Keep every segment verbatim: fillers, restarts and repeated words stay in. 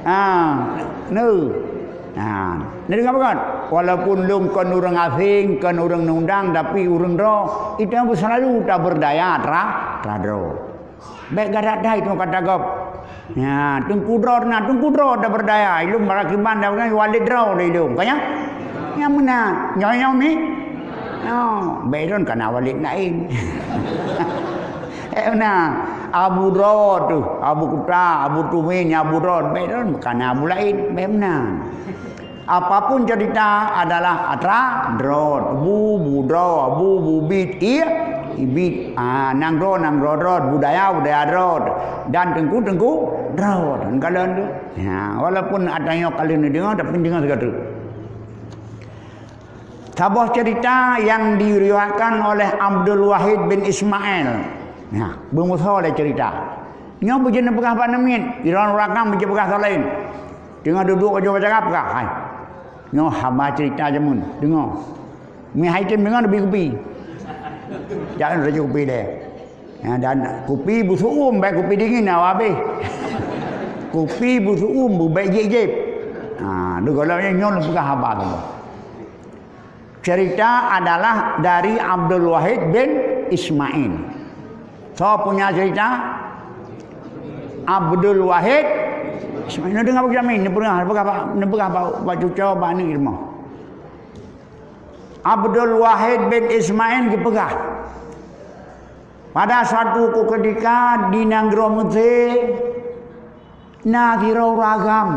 Ha, neu. Ha, neudeungoe beugöt. Walaupun lôn kon ureuëng asing, kon ureuëng undang, tapi ureuëng droe, itu yang selalu tak berdaya tra, tra droe. Bék gadat dai teuma kata gob. Ya, teungku droe na, teungku droe tak berdaya. Ilung barakiban dah kan walid droe lé ilung. Kan ya? Nyang meunan, nyoe-nyoe mi. Oh, bék droe kana walid laén. Eh, na, Abu Droe tu, Abu Kuta, Abu Tumin, Abu Droe, bék droe kana Abu laén, bék meunan. Apapun cerita adalah atra droe, bu, bu droe, bu, bu bit, ie, ibit. Ah, nang droe, nang droe droe, budaya, budaya droe, dan teungku, teungku droe. Dan kalon tu. Ya, walaupun ada yang kalian dengar, tapi dengar segala tu. Saboh cerita yang diriwayatkan oleh Abdul Wahid bin Ismail. Nah, beumusoh lé cerita. Nyoe beujeuet neupeugah bak neumiet, Iran uragam beujeuet peugah soe laén. Teungoh duduek ujoe bacara peugah, hai. Nyoe haba cerita jameun, deungoe. Mi hai tem deungoe neubi kupi. Jangan raju kupi deh. Ya, dan kupi beusuum, baik kupi dingin awak habéh. Kupi beusuum, bubek jeb-jeb. Ha, dua golom nyoe lôn peugah haba tu. Cerita adalah dari Abdul Wahid bin Ismail. Soe punya cerita? Abdul Wahid Ismail. Neudeungoe bak jamin, neupeugah, neupeugah bak, neupeugah bak, bak cuco, bak aneuk rumoh. Abdul Wahid bin Ismail geupeugah, pada suatu ketika di nanggroe Mesir, na sidroe ureuëng agam.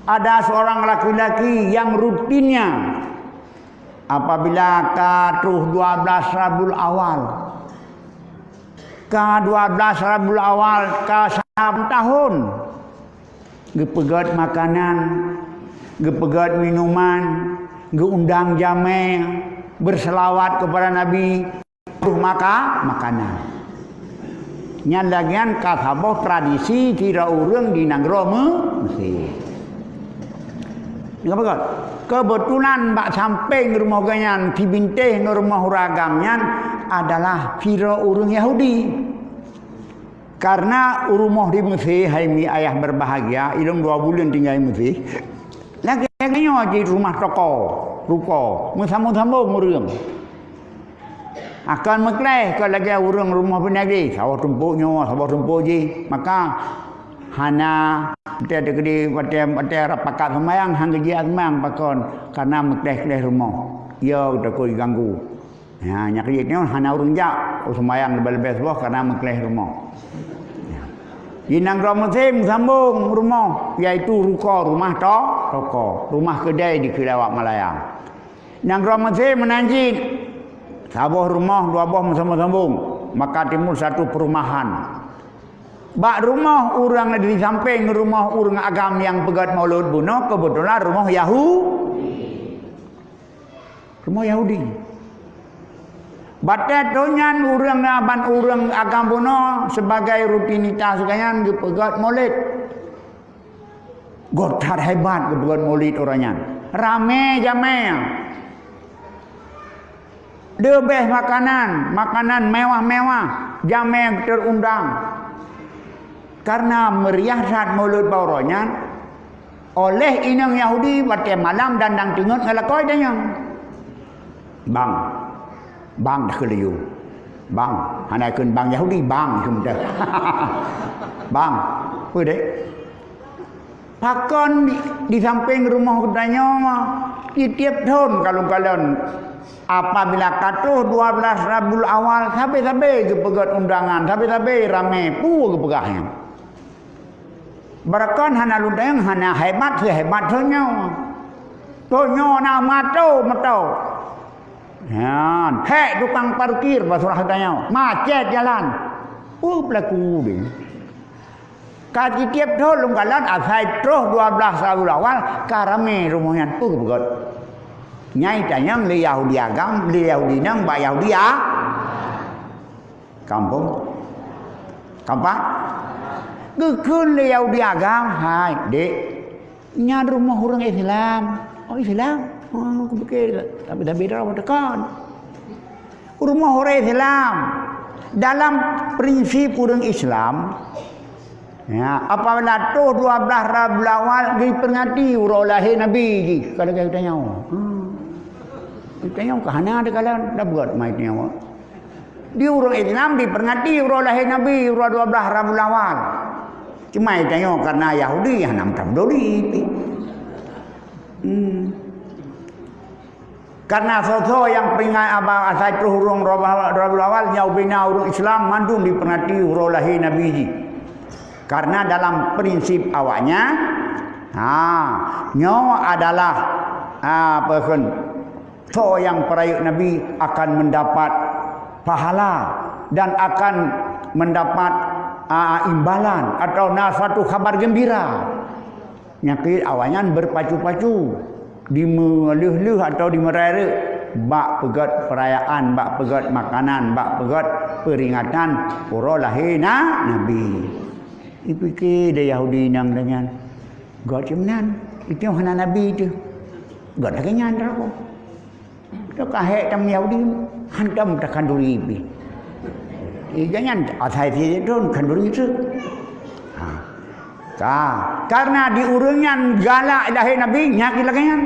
Ada seorang laki-laki yang rutinnya apabila ka troh dua belas Rabiul Awal, ka dua belas Rabiul Awal, ka saban tahun, geupeugöt makanan, geupeugöt minuman, geuundang jamé, berselawat kepada Nabi, troh maka makanan. Nyan lagée nyan ka saboh tradisi sidroe ureuëng di nanggroe Me-, Mesir. Deungoe beugöt. Keubeutulan bak sampéng rumoh geuh nyan, sibintéh ngon rumoh ureuëng agam nyan adalah sidroe ureuëng Yahudi. Karena rumoh di Mesir, hai mi ayah berbahagia, ilong dua buleuen tinggai Mesir. Lagée nyoe jih rumoh toko, ruko, meusambong-sambong ureuëng. Akan meukleh ka lagée ureuëng rumoh beunagri, saboh tumpok nyoe, saboh tumpok jih. Maka hana, watée teukeudi, watée, watée rap pakat seumayang, han geujak seumayang pakon, karena meukleh-kleh rumoh. Ya, takot jiganggu. Ya, nyak jih nyoe hana ureuëng jak, oh, seumayang leubeh-leubeh suboh karena meukleh rumoh. Di nanggroe Mesir meusambong rumoh, yaitu ruko, rumah to-, toko, rumah keudai dikheun lé awak Malaya. Nanggroe Mesir meunan cit, saboh rumoh, dua boh meusambong-sambong, maka timbul satu perumahan. Bak rumoh ureuëng di sampéng rumoh ureuëng agam nyang peugét maulud bunoe, keubeutulan rumoh Yahu-, rumoh Yahudi. Batée thon nyan ureuëng na ban ureuëng agam bunoe sibagai rutinitas geuh nyan geupeugét maulid. Göt that hebat geupeugét maulid uroe nyan. Ramé jamé. Leubeh makanan, makanan mewah-mewah, jamé teuundang. Karena meuriah that maulid bak uroe nyan, oleh inong Yahudi watée malam dan dang teungeut ngon lakoe tanyong. Bang, bang dah keuliyueng. Bang, hana kheun bang Yahudi, bang kheun dah. Bang, peue deh? Pakon di, di sampéng rumoh geutanyoe, di tieb thon kalon-kalon, apabila ka troh dua belas Rabiul Awal, sabe-sabe geupeugét undangan, sabe-sabe ramé, peue geupeugah nyan. Barakon hana lôn tanyong, hana hebat seuhebat thon nyoe. Thon nyoe na mato-mato. Nyan, hék tukang parkir, bah surah geutanyoe, macet jalan. Peue peulaku deh. Ka tieb thon lôn kalon asai troh dua belas Rabiul Awal, ka ramé rumoh nyan, peue geupeugét. Nyang tanyong lé Yahudi agam, lé Yahudi inong bak Yahudi a-, kampung. Kampak. Geukheun lé Yahudi agam, "Hai, dek, nyan rumoh ureuëng Islam." "Oh, Islam?" "Oh, kupikir tapi-tapi droe teuka." Rumoh ureuëng Islam. Dalam prinsip ureuëng Islam, Ya, apabila troh dua blaih Rabiul Awal diperingati uroe lahé Nabi jih, ka lagèe geutanyoe. Hmm. Geutanyoe ka hana teukalon, dak buet mai tanyoe. Di ureueng Islam diperingati uroe lahé Nabi, uroe dua blaih Rabiul Awal. Cuma geutanyoe karena Yahudi, hana meutam doli. Hmm. Karena soe-soe nyang peuingat aba asai troh ureueng Rabiul Awal, nyoe bina ureueng Islam mandum diperingati uroe lahé Nabi jih. Karena dalam prinsip awaknyan, ha, nyoe adalah, ha, apa kheun, soe nyang peurayeuk Nabi akan mendapat pahala dan akan mendapat, ha, imbalan atau na suatu khabar gembira. Nyang keuh awaknyan berpacu-pacu, dimeuleuh-leuh atau dimeurai reuek bak peugöt peurayaan, bak peugöt makanan, bak peugöt peuringatan uroe lahé na-, Nabi. Ipike lé Yahudi nyang lagèe nyan, "Göt cit meunan, iteuh hana Nabi teuh. Göt lagèe nyan, Teungku." Teuka hék tam Yahudi, hantom takhanduri pih. Ija nyan asai si Zaiton khanduri treuk. Ha. Ka, karena di ureueng nyan galak lahé Nabi, nyan lagèe nyan.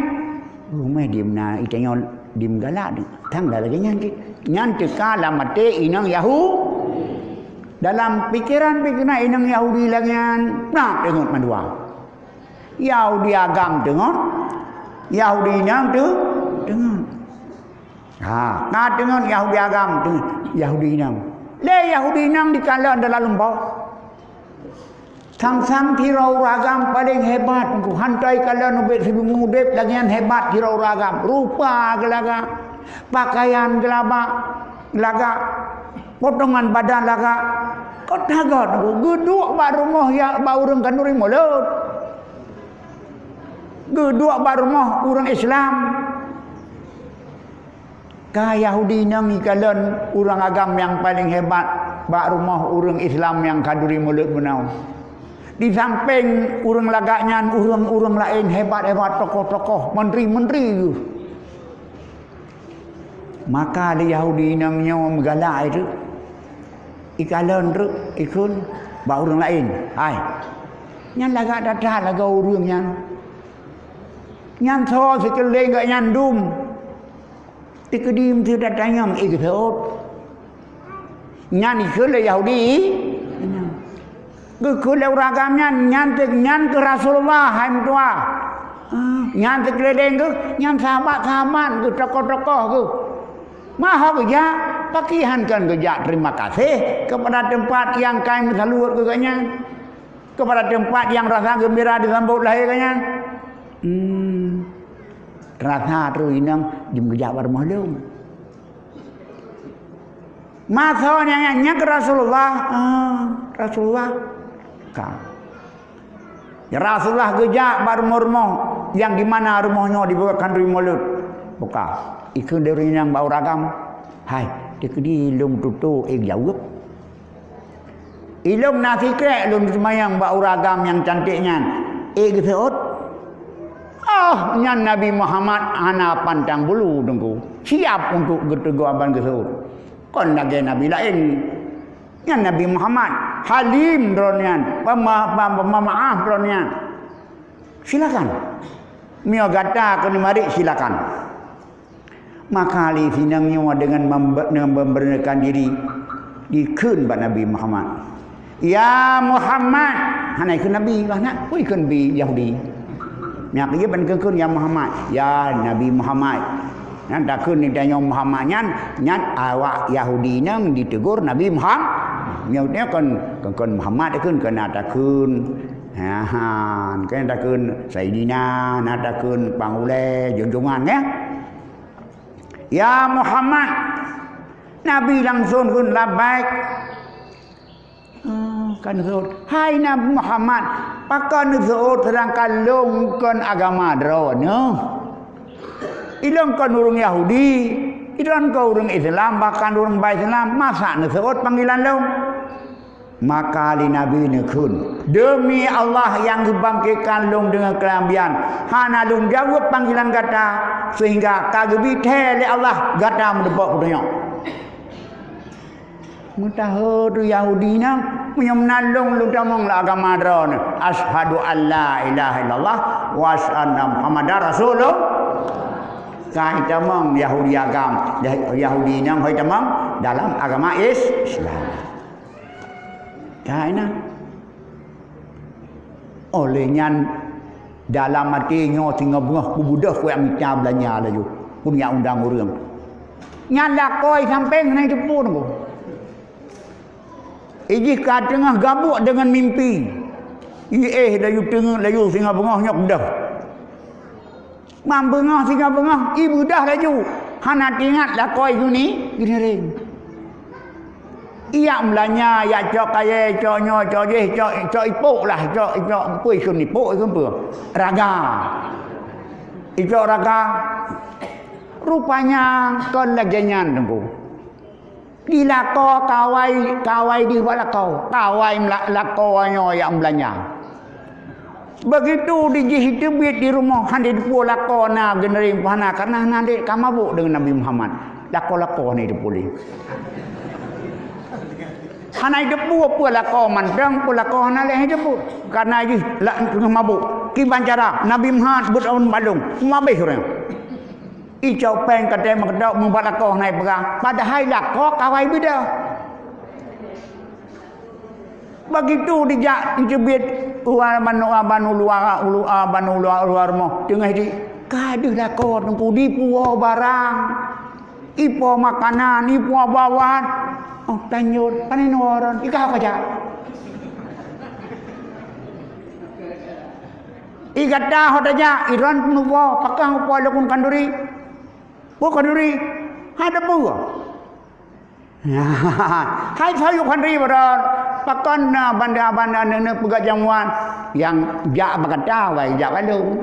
Rumah di mana itanyoe dim galak ni. Tang lagèe nyan cit. Nyan teuka lam até inong Yahu-, dalam pikiran-pikiran inong Yahudi lagèe nyan, na teungeut mandua. Yahudi agam teungeut, Yahudi inong teu-, teungeut. Ha, na teungeut Yahudi agam teungeut, Yahudi inong. Lé Yahudi inong dikalon dalam lumpoe. Sang-sang sidroe ureueng agam paleng hebat, hantoi kalon ubit silumu udeb lagèe nyan hebat sidroe ureueng agam. Rupa geulagak, pakaian geulabak, lagak, potongan badan lagak. Kok tagot, geuduek bak rumoh ya, bak ureueng khanduri mulod. Geuduek bak rumoh ureueng Islam. Ka Yahudi inong ikalon ureueng agam nyang paleng hebat bak rumoh ureueng Islam nyang khanduri mulod bunoe. Di sampéng ureueng lagak nyan, ureueng-ureueng laén hebat-hebat, tokoh-tokoh, menteri-menteri geuh. Maka lé Yahudi inong nyoe meugalak itu, ikalon treuk, ikheun bak ureueng laén, "Hai, nyan lagak that-that lagoe ureueng nyan. Nyan soe sikeulileng geuh nyan dum. Teukeudi meuseuti tanyoe ék geuseuôt." Nyan ikheun lé Yahudi. Geukheun lé ureueng agam nyan, "Nyan teu-, nyan keuh Rasulullah, hai meutuah. Ah, nyan sikeulileng geuh, nyan sahabat-sahabat geuh, tokoh-tokoh geuh. Ma ho geujak, pakriban kon geujak terima kasih kepada tempat nyang ka meusalut keu geuhnyan, kepada tempat nyang rasa geumbira disambot lahé geuhnyan." Hmm. Rasa troh inong jeuet geujak bak rumoh lôn. Masa nyan, nyan keuh Rasulullah. Ah, Rasulullah. Ka. Ya Rasulullah geujak bak rumoh-rumoh nyang di mana rumoh nyoe dibuka khanduri mulod. Buka. Ikheun lé ureueng inong bak ureueng agam, "Hai, teukeudi lôn tutoe ék jaweueb. Ilôn na sikrek lôn seumayang bak ureueng agam nyang cantik nyan, ék geuseuôt?" Oh, nyan Nabi Muhammad hana pantang bulu, Teungku. Siap untuk geuteugok ban geuseuôt. Kon lagèe nabi laén. Nyan Nabi Muhammad, halim droe nyan, pema-, pem-, pemamaáh droe nyan. Silakan. Meunyoe gata keuneuk marit, silakan. Maka lé si inong nyoe deungon membe-, deungon memberanikan diri, dikheun bak Nabi Muhammad, "Ya Muhammad!" Hana ikheun Nabi, bah na, peue ikheun Nabi Yahudi. Nyan keuh ban kheun, "Ya Muhammad." "Ya Nabi Muhammad." Nyan takheun tanyoe Muhammad nyan, nyan awak Yahudi nyan ditegur Nabi Muhammad. Nyoe kon, kon, kon Muhammad takheun, kon na takheun, ha, ha, kon takheun Saidina, na takheun Pang Ulèe, junjungan, ya. "Ya Muhammad." Nabi langsung kheun, "Labbaik." Ah, ka neuseuôt, "Hai Nabi Muhammad, pakon neuseuôt seudangkan lôn kon agama droeneuh? Ilôn kon ureueng Yahudi, ilôn kon ureueng Islam, bahkan ureueng ba Islam, masa neuseuôt panggilan lôn?" Maka lé Nabi neukheun, "Deumi Allah nyang geubangkitkan lôn deungon keunabiyaan, hana lôn jaweueb panggilan gata, seuhingga ka geubi thèe lé Allah gata meuteupok peutunyok." Meutahe tu Yahudi nyan, Meunyoe meunan lôn, lôn tamong lam agama droeneuh. Asyhadu an la ilaha illallah wa asyhadu anna Muhammadar Rasulullah. Ka itamong Yahudi agam, Yah-, Yahudi nyang hôi tamong dalam agama Is-, Islam. Ka inan. Oleh nyan, dalam até nyoe singoh beungoh kubeudôh kuyak mita beulanja laju. Kuyak undang ureuëng. Nyan lakoe sampéng hana jipeu nunggu. Ijih ka teungoh gabuk deungon mimpi. Iéh laju teungeut laju singoh beungoh nyoe beudôh. Mam beungoh singoh beungoh, ibeudôh laju. Hana teuingat lakoe jih ni, geuneureng. Iyak meulanya, yak cok kayée, cok nyoe, cok jih, cok, cok ipok lah, cok, cok peue ikheun ipok, ikheun peue? Raga. Icok raga. Rupanya kon lagée nyan, Teungku. Di lakoe kawai, kawai di bak lakoe. Kawai mela-, lakoe nyoe yak meulanya. Begitu dijih teubiet di rumoh, hana jiteupeu lakoe na geuneureng hana, karena hana dek ka mabuk deungon Nabi Muhammad. Lakoe-lakoe hana jiteupeu lé. Hana jiteupeu peue lakoe mantong, peue lakoe hana lé jiteupeu. Karena jih la-, teungoh mabuk. Kiban cara, Nabi Muhammad beuet ôn balong, mabéh ureuëng. Icok péng katée meukeudok meubat lakoe hana jipeugah, padahai lakoe kawai beudôh. Begitu dijak jiteubiet u banu, banu luwa, ulu, banu luwa, luwa rumoh, teungoh di, ka deuh lakoe Teungku, dipuwoe barang, ipo makanan, ipo buah-buahan. Oh, tanjôt, pane nurun, ikah ka jak. I gata ho tajak, i droen peunuboh, pakon kupo lôn khanduri? Peue khanduri? Hai teupeu. Hai sayup khanduri badan. Pakon na banda-banda neuk-neuk peugah jamuan nyang jak bak gata, wai jak bak lôn.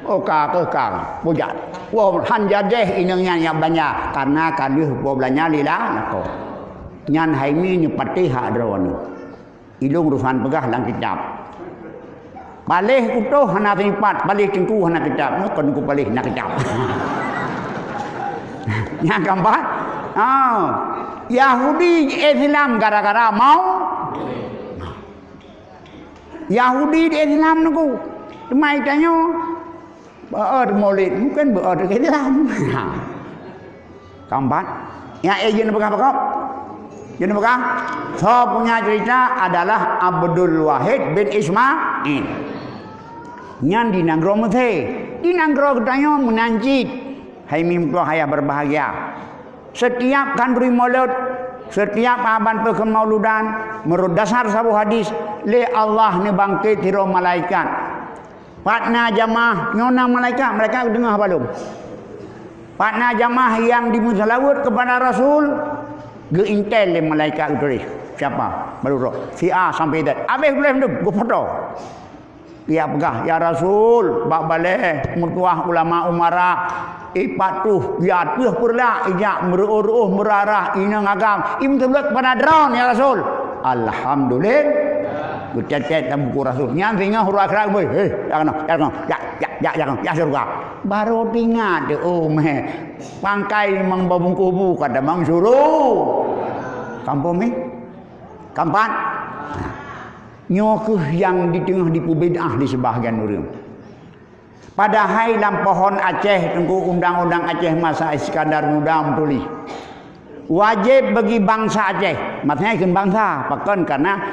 Oh, ka keuh ka. Peue jak? Woe, han jadeh inong nyan nyang beulanja, karena ka lheueh po beulanja lila lakoe. Nyan hai mi neupatéh hak droeneuh. Ilôn urosan peugah lam kitab. Paléh kutoh hana sifat, paléh Teungku hana kitab. Nyoe kon kupaléh na kitab. Nyang keumpat, ha, Yahudi Islam gara-gara mau. Yahudi di Islam Teungku. Teuma tanyoe, beuet Maulid, mungken beuet Islam. Ha. Keempat, nyang eh jeuet neupeugah pakon? Jeuet neupeugah, soe punya cerita adalah Abdul Wahid bin Ismail. Nyan di nanggroe Meusé. Di nanggroe geutanyoe meunan cit. Hai mimeutuah ayah berbahagia. Setiap khanduri Maulud, setiap saban peukeumaulodan, meunurot dasar saboh hadis, lé Allah neubangkét sidroe malaikat. Pat na jamaah, nyoe na malaikat, malaikat geudeungoe haba lôn. Pat na jamaah nyang jimeuseulaweuet keupada Rasul, geuintel lé malaikat geutuléh. Siapa? Baru roh. Si A sampai Z. Abéh geutuléh mandum, geufoto. Ijak peugah, "Ya Rasul, bak balée meutuah ulama umara, ipat tuh, ya tuh peurlak, ijak meureuôh-reuôh meurarah, inong agam, imeuteulot keupada droen, ya Rasul." Alhamdulillah. Geucet-cet lam buku Rasul. Nyan singoh uroe akhirat, "Wéh, hei, jak keunoe, jak keunoe, jak, jak, jak, jak keunoe, jak syeuruga." Baru teuingat, "Oh, meh, pangkai memang babungkôh bu, ka tamong syeuruga." Kampung ni? Keempat. Nyoe kheueh nyang di teungoh jipeubid'ah di sibagian ureuëng. Padahai lam pohon Aceh, Teungku, undang-undang Aceh masa Iskandar Muda meutuléh, wajéb bagi bansa Aceh. Maksudnya ikheun bansa, pakon, karena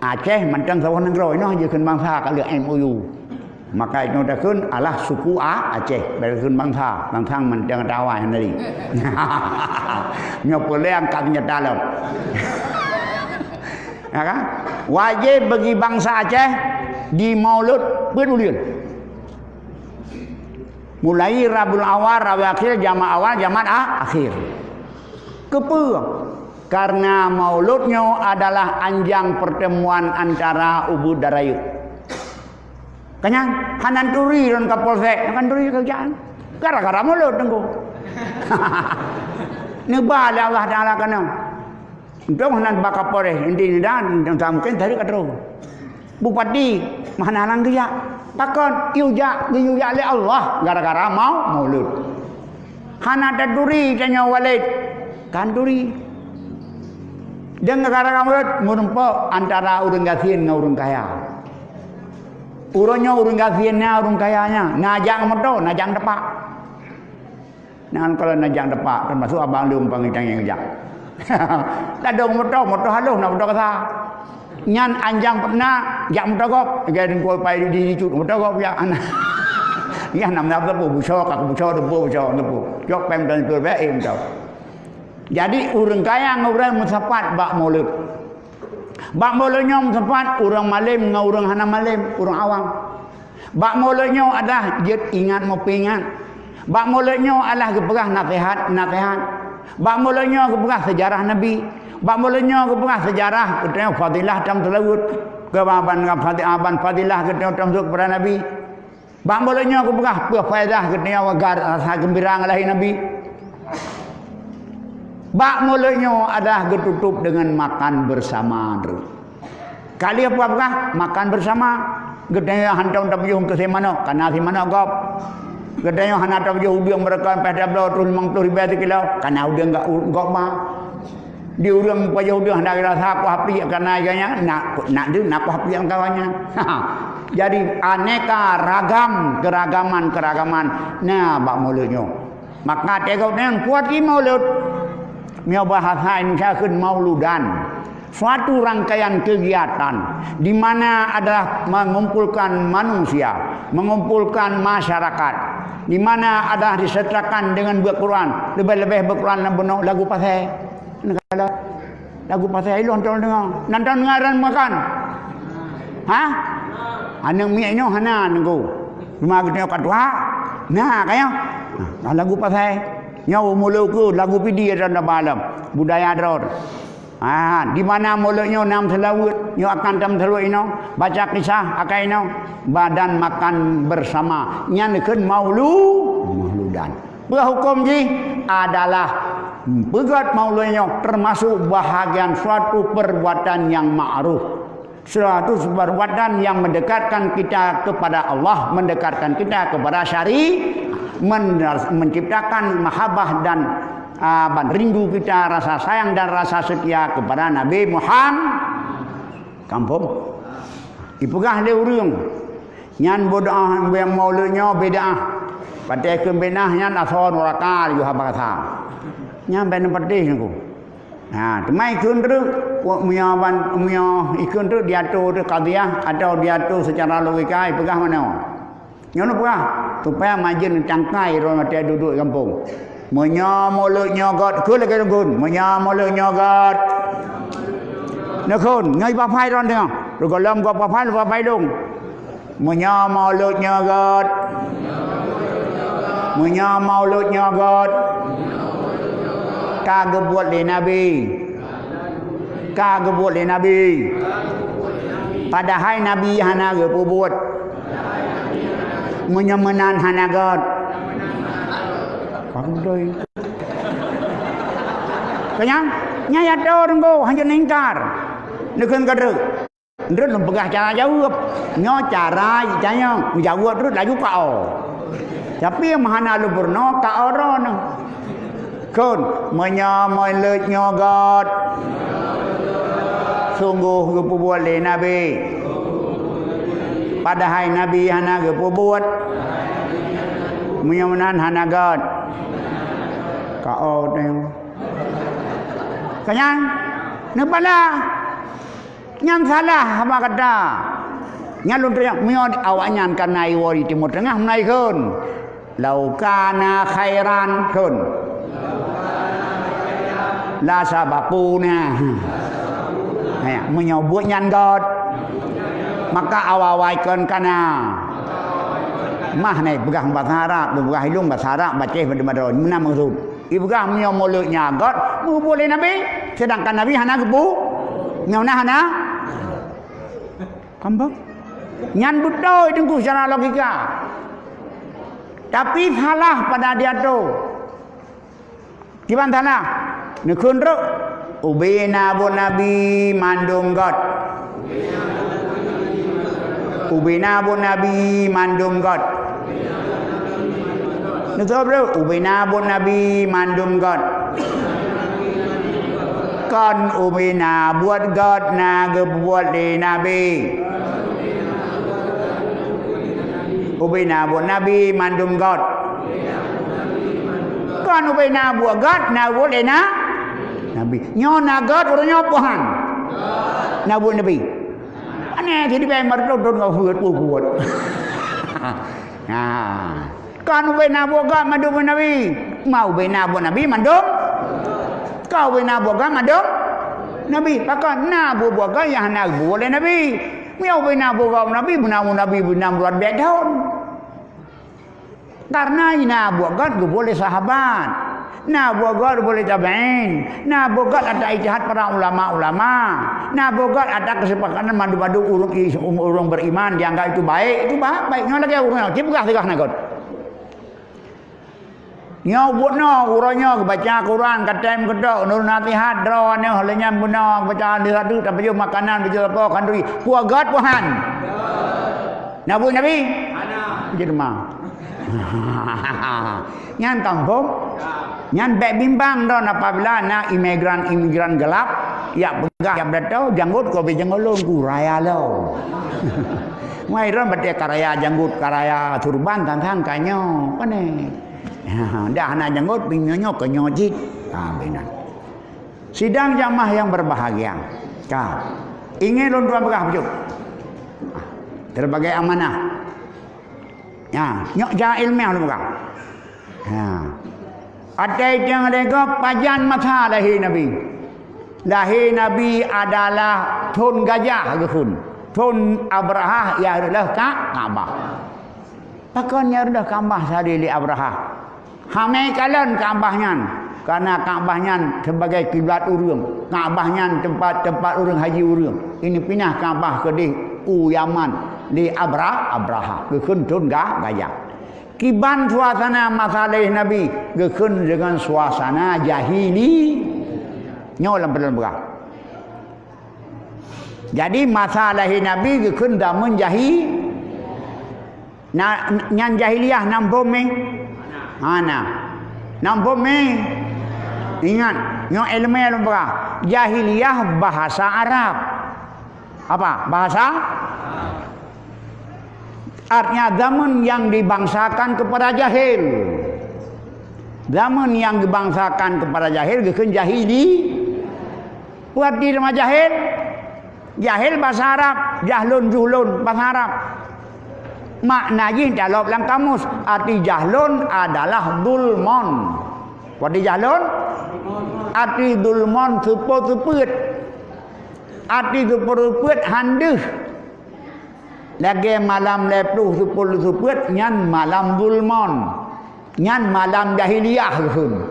Aceh mantong saboh nanggroe, inoe jikheun bansa ka lheueh M O U. Maka inoe takheun alah suku A-, Aceh, bèk takheun bansa, bansa mantong ata awai hana lé. Nyoe peue lé angkat senjata lom. Ya kan? Wajéb bagi bansa Aceh di Maulud peuet buleuen. Mulai Rabiul Awal, Rabiul Akhir, Jamaah Awal, Jamaah A-, Akhir. Keupeue? Karena Maulud nyoe adalah anjang pertemuan antara ubit dan rayeuk. Keunyan, hana turi lôn Kapolsek, hana turi keurajaan. Gara-gara Maulud, Teungku. Neuba lé Allah Taala keunoe. Untông hana ba Kapolres, inti nida, untông mungken tadi ka troh. Bupati, meuhana lam geujak. Pakon? Geuyue jak, geuyue jak lé Allah gara-gara mau-, Maulud. Hana taturi tanyoe Walid. Kan turi. Dan gara-gara murit meureumpok antara ureuëng gasien ngon ureuëng kaya. Uroe nyoe ureuëng gasien na ureuëng kaya nyan, na jak ngon moto, na jak ngon tepak. Nyan kalau na jak ngon tepak, teumasuk abang lôn panggil tangieng jak. Ladong moto, moto halus, na moto kasa. Nyan anjang peuet na jak moto gob, lagée teungku pai di, di cut moto gob jak. Nyan na meunan teupeu, buso, ka buso, teupeu, buso, teupeu. Jok pem dan teupeu, eh, moto. Jadi, ureuëng kaya ngon ureuëng meusapat bak mulod. Bak mulod nyoe meusapat ureuëng malem ngon ureuëng hana malem, ureuëng awam. Bak mulod nyoe adalah jeuet ingat meupeuingat. Bak mulod nyoe adalah geupeugah naseuhat-naseuhat. Bak mulod nyoe geupeugah seujarah Nabi. Bak mulod nyoe geupeugah seujarah geutanyoe fadilah tam seulaweuet. Keuban, ban, fadi-, ban fadilah geutanyoe tam seulaweuet keupada Nabi. Bak mulod nyoe geupeugah peue faedah geutanyoe rasa geumbira ngon lahé Nabi. Bak mulod nyoe adalah geututôp deungon makan bersama. Ka lheueh peugah makan bersama, geutanyoe hana tapajoh keu sie manok, kana sie manok gob. Geutanyoe hana tapajoh udeueng meureuka pih tabloe troh limong ploh ribèe sikilo, kana udeueng gob ma. Di ureuëng pajoh udeueng hana rasa kuah pliek kana geuh nyan, nak, nak deuh na kuah pliek kawan nyan. Jadi, aneka ragam, keuragaman-keuragaman na bak mulod nyoe. Maka teugok nyan kuat di mulod. Meunyoe bahasa Indonesia kheun mauludan. Suatu rangkaian kegiatan di mana adalah mengumpulkan manusia, mengumpulkan masyarakat, di mana adalah disertakan dengan buet Quran, leubeh-leubeh buet Quran lam bunoe lagu pasai. Neukalon. Lagu pasai ilôn nonton deungoe. Nonton deungoe ran makan. Hah? Aneuk miet nyoe hana nunggu. Cuma geutanyoe ka tuha. Nah, kaya. Nah, lagu pasai. Nyoe mulod keu lagu pidi ran na balom. Budaya droe. Ah, di mana mulod nyoe nam seulaweuet, nyoe akan tam seulaweuet inoe, baca kisah akai inoe, badan makan bersama. Nyan kheun maulu-, mauludan. Peue huköm jih adalah peugét maulud nyoe teumasuk bahagian suatu perbuatan nyang ma'ruf. Suatu perbuatan yang mendekatkan kita kepada Allah, mendekatkan kita kepada syari-, men-, menciptakan mahabbah dan, ah, ban rindu kita, rasa sayang dan rasa setia kepada Nabi Muhammad. Kampung. Ipeugah lé ureuëng, nyan beudoá, maulud nyoe bid'ah. Patéh kheun bid'ah nyan asoe nuraka laju haba kasa. Nyan bèk neupatéh nyoe. Ha, teuma ikheun treuk, meunyoe ban, meunyoe ikheun treuk diatur treuk qadhiyah atau diatur secara logika, ipeugah manoe. Nyoe neupeugah, supaya majen tangkai droe watée duduek gampông. Meunyoe mulod nyoe gét, kheun lagée lungkon. Meunyoe mulod nyoe gét. Neukheun, nyoe ipaphai droe teungoh. Reugohlom gob paphai, paphai lông. Meunyoe mulod nyoe gét. Meunyoe mulod nyoe gét. Ka geubuet lé Nabi. Ka geubuet lé Nabi. Padahai Nabi hana geupeubuet. Meunyoe meunan hana gét. Pandai. Kenyang, nyang ya tahu teungku, hanya ningkar. Neukheun ka treuk. Ndrot lôn peugah cara jaweueb. Nyoe cara jitanyong, meujaweueb treuk laju ka o. Tapi nyang hana lôn peurunoe ka o droeneuh. Kheun, meunyoe mulod nyoe gét, sunggoh geupeubuet lé Nabi. Padahai Nabi hana geupeubuet. Meunyoe meunan hana gét. Ka o teuh. Kenyang, neubala. Nyan salah haba gata. Nyan lôn tanyong, meunyoe awaknyan ka na iwoe di Timur Tengah, meunan ikheun, "Lau kana khairan," kheun, "la sabaquna." Hé, meunyoe buet nyan gét, maka awai-awai kheun kana. Mah nyoe peugah basa Arab, peugah ilong basa Arab, baceh beudoh-beudoh, meunan meukeusut. Ipeugah meunyoe mulod nyan gét, meubuet lé Nabi, seudangkan Nabi hana geupeu-, nyoe na hana. Kambang. Nyan beutôi teungku secara logika. Tapi salah pada diato. Kiban salah? Neukheun treuk, ubena buet Nabi mandum gét. Ubena buet Nabi mandum gét. Neutôb lom, ubena buet Nabi mandum gét. Kon ubena buet gét na geubuet lé Nabi. Ubena buet Nabi mandum gét. Kon ubena buet gét na buet lé na Nabi. Nyoe na gét uroe nyoe puhan. Na buet Nabi. Aneh jadi bayang mardon don ngau buet buet. Nah. Kon ubena buet gét mandum Nabi. Ma ubena buet Nabi mandum. Kon ubena buet gét mandum Nabi. Pakon na buet-buet gét nyang hana buet lé Nabi. Meunyoe ubena buet gét Nabi, beuna Nabi beuna meuluat bèk thon. Karena na buet gét geubuet lé sahabat. Na buet gét geubuet lé tabi'in. Na buet gét atas ijtihad para ulama-ulama. Na buet gét atas keusepakatan mandum-mandum ureueng is-, ureueng beriman dianggap itu baik, itu ba-, baik. Nyoe lagèe ureueng nyoe, ci peugah-peugah na gét. Nyoe buet nyoe, uroe nyoe geubaca Quran, katem keudok, nurul nasihat, droe nyoe, lheueh nyan bunoe, geubaca hadis satu, tapajoh makanan, tapajoh apa, khanduri. Puah gét, puhan. Na buet Nabi? Hana. Jadi ma. Nyan kampung. Nyan bèk bimbang don apabila na imigran-imigran gelap, yak peugah, yak beutôi, janggot ko bèk janggot lôn, ku raya lôn. Mai ron batèe karaya janggot, karaya turban, tang-tang ka nyoe. Pane? Dah hana janggot, bèk nyoe-nyoe keu nyoe cit. Ha, bèk na. Sidang jamaah yang berbahagia. Ka. Ingin lôn tuan peugah bacut. Terbagai amanah. Ya, nyok ja ilmiah lôn peugah. Ha. Atai teuh lé gob pajan masa lahé Nabi. Lahé Nabi adalah thon gajah geukheun. Thon Abrahah nyang reuloh Ka-, Ka'bah. Pakon nyang reuloh Ka'bah sadé lé Abrahah? Hamé kalon Ka'bah nyan, karena Ka'bah nyan sebagai kiblat ureueng. Ka'bah nyan tempat, tempat ureueng haji ureueng. Ini pinah Ka'bah keudeh u Yaman lé Abra-, Abrahah. Geukheun thon ga-, gajah. Kiban suasana masa lahé Nabi geukheun deungon suasana jahili. Nyoe lam peudeueng peugah. Jadi masa lahé Nabi geukheun dameun jahi-, na, nyan jahiliyah nam phom mé? Hana. Nam phom mé? Ingat, nyoe ileumèe lôn peugah. Jahiliyah bahasa Arab. Apa? Bahasa? Artinya zaman yang dibangsakan kepada jahil. Zaman yang dibangsakan kepada jahil, geukheun jahili. Peue arti teuma jahil? Jahil bahasa Arab, jahlun, juhlun, bahasa Arab. Makna jih talop lam kamus, arti jahlun adalah zulmon. Peue arti jahlun? Arti zulmon seupôt-seupôt. Arti seupôt-seupôt han deuh. Lagèe malam lhèe ploh seupôt seupôt nyan malam zulmon. Nyan malam jahiliyah geukheun.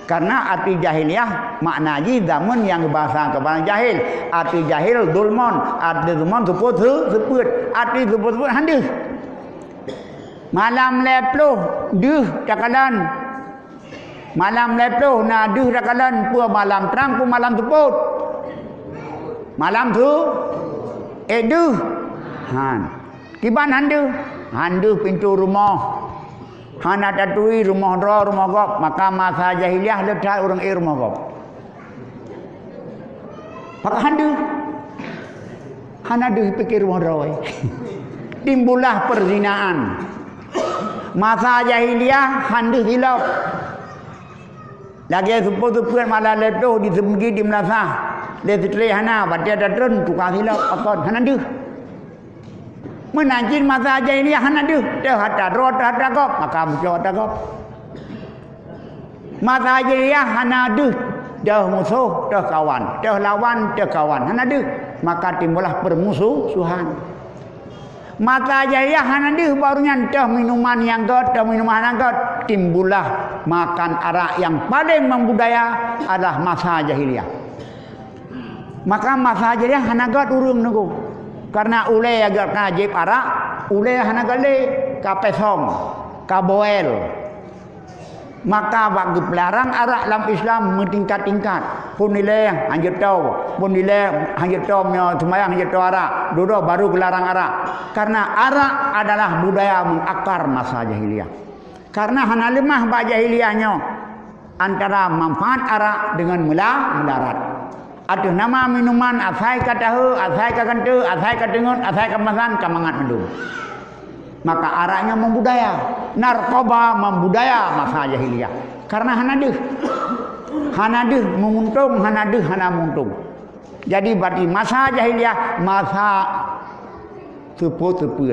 Karena arti jahiliyah makna jih zaman nyang bahasa kebanyakan jahil. Arti jahil zulmon, arti zulmon seupôt se-, seupôt, arti seupôt-seupôt han deuh. Malam lhèe ploh deuh takalon. Malam lhèe ploh na deuh takalon, peue malam trang, peue malam seupôt? Malam su-, eh, deuh. Han. Kiban han deuh? Han deuh pintoe rumoh. Hana taturi rumoh droe, rumoh gob, maka masa jahiliyah le that ureueng ék rumoh gob. Pakon han deuh? Hana deuh pike rumoh droe. Timbullah perzinaan. Masa jahiliyah han deuh silop. Lagèe seupôt-seupôt malam lhèe ploh di seumeujid di meulasah. Lé sitré hana, watèe tatreun tukang silop, pakon hana deuh. Meunan cit masa jahiliyah hana deuh, teuh atra droe, teuh atra gob, maka mucok atra gob. Masa jahiliyah hana deuh, teuh musoh, teuh kawan, teuh lawan, teuh kawan, hana deuh, maka timbullah permusuhan. Masa jahiliyah hana deuh baru nyan teuh minuman nyang gèt, teuh minuman nyang gèt, timbullah makan arak yang paling membudaya adalah masa jahiliyah. Maka masa jih hana gèt ureueng nunggu. Karena ulèe gèt ka jieb arak, ulèe hana gèt lé, ka pesong, ka boel. Maka bak geupeularang arak lam Islam meutingkat-tingkat. Phon ilèe hanjeuet tô, phon ilèe hanjeuet tô meunyoe seumayang hanjeuet tô arak, dudoe baru geularang arak. Karena arak adalah budaya mengakar masa jahiliyah. Karena hana leumah bak jahiliyah nyoe. antara manfaat arak dengan mula-, mudarat. Ateueh nama minuman, asai ka tahe, asai ka kante, asai ka teungeut, asai ka masan, ka mangat mandum. Maka arak nyoe membudaya. Narkoba membudaya masa jahiliyah. Karena hana deuh. Hana deuh menguntong, hana deuh hana menguntong. Jadi, berarti masa jahiliyah, masa seupôt-seupôt.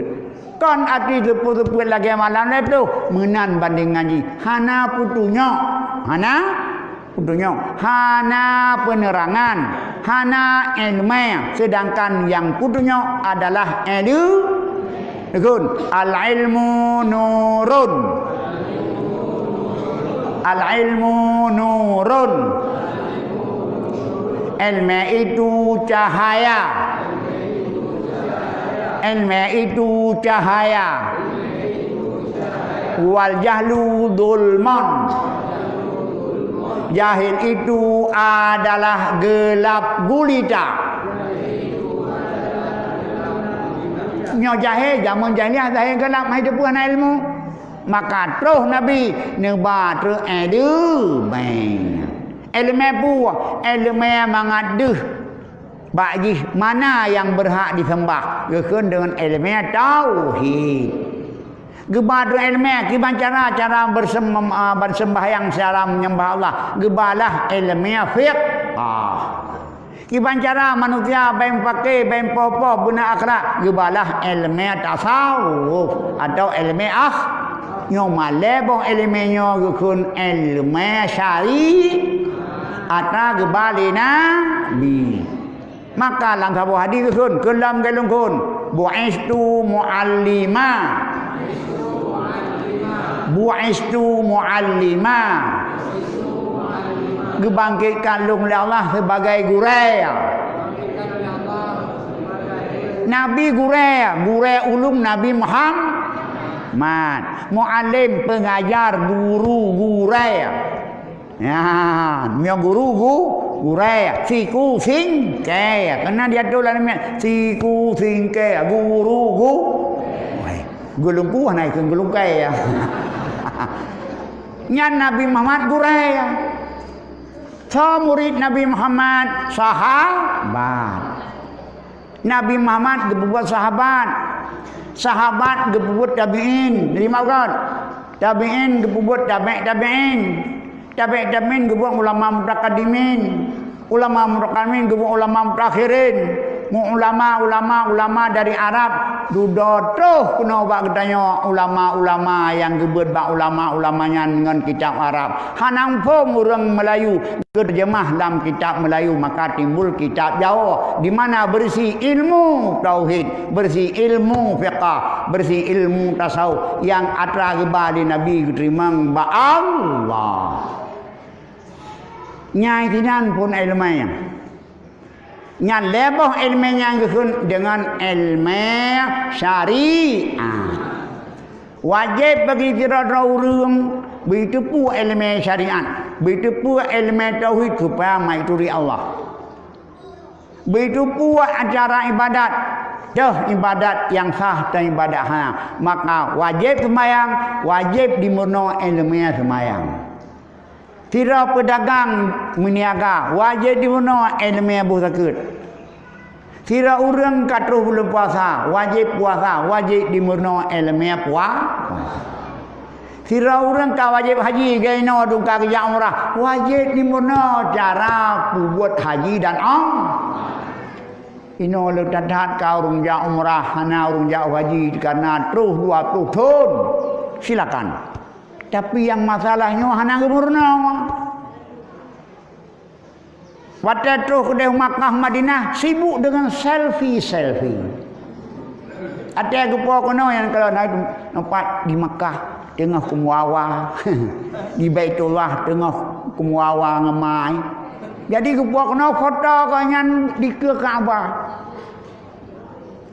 Kon arti seupôt-seupôt lagèe malam lhèe ploh, meunan bandingan jih. Hana peutunyok, hana peutunyok, hana penerangan, hana ileumèe, sedangkan nyang peutunyok adalah ileu-, Ikheun, "Al-ilmu nurun." Al-ilmu nurun. Ilmu itu cahaya. Ilmu itu cahaya. Wal jahlu zulmun. Jahil itu adalah gelap gulita. Nyoe jahé, jameun jahiliyah jahé galak, meuhai teupeue hana ilmu. Maka troh Nabi neuba treuk ileumèe. Ileumèe peue? Ileumèe mangat deuh bak jih mana nyang beurhak diseumbah, geukheun deungon ileumèe tauhid. Geuba droe ileumèe kiban cara, cara bersem-, ah, bersembahyang, cara menyembah Allah. Geubalah ileumèe fiqah. Kiban cara manusia bèk paké, bèk poh-poh beuna akhlak. Geubalah ileumèe tasawuf atau ileumèe ah. Nyoe malèe boh ileumèe nyoe geukheun ileumèe syari-, atra geuba lé Nabi. Maka lam saboh hadis geukheun, keu lom geulungkon, "Bu'istu mu'allima." "Bu'istu mu'allima." Geubangkitkan lôn lé Allah sebagai gurèe. Nabi gurèe, gurèe ulôn Nabi Muhammad. Mu'allim, pengajar, guru, gurèe. Nyan, meunyoe guru gu-, gurèe, siku singkèe. Keunan diatô lam nyan, siku singkèe, guru gu-, wai, geulungku hana ikheun geulungkèe. Nyan Nabi Muhammad gurèe. Soe murit Nabi Muhammad? Sahabat. Nabi Muhammad geupeubuet sahabat. Sahabat geupeubuet tabi'in. Jadi, maaf kan? Tabi'in geupeubuet tabi' tabi'in. Tabi' tabi'in geubuet ulama mutakadimin. Ulama mutakadimin geubuet ulama mutakhirin. Mu ulama, ulama, ulama dari Arab. Dudoe troh keunoe bak geutanyoe ulama-ulama nyang geubeuet bak ulama-ulama nyan ngon kitab Arab. Hana muphom ureuëng Meulayu. Geuteurjeumah lam kitab Meulayu, maka timbul kitab Jawoe, di mana beurisi ilmu tauhid, beurisi ilmu fiqah, beurisi ilmu tasawuf nyang atra geuba lé Nabi geuteurimong bak Allah. Nyai sinan phon ileumèe. Nyan lhèe boh ileumèe nyang geukheun deungon ileumèe syariat. Wajéb bagi sidroe-droe ureuëng beuteupeue ileumèe syariat, beuteupeue ileumèe tauhid supaya meuturi Allah. Beuteupeue acara ibadat, toh ibadat nyang sah, toh ibadat hana. Maka wajéb seumayang, wajéb dimeurunoe ileumèe seumayang. Sidroe peudagang meuniaga, wajéb dimeurunoe ileumèe boh zakeuet. Sidroe ureuëng ka troh buleuen puasa, wajéb puasa, wajéb dimeurunoe ileumèe pua-, puasa. Sidroe ureuëng ka wajéb haji, geuinoe dum ka geujak umrah, wajéb dimeurunoe cara peubuet haji dan um-, inoe le that-that ka ureuëng jak umrah, hana ureuëng jak haji, karena troh dua ploh thon. Silakan. Tapi nyang masalah nyoe hana geumeurunoe. Watèe troh keudeh Makkah Madinah sibuk deungon selfie-selfie. Watèe geupo keunoe nyang kalau na teumpat di Makkah teungoh keumuawa, di Baitullah teungoh keumuawa ngeumai. Jadi geupo keunoe foto keu nyan dikeue Ka'bah.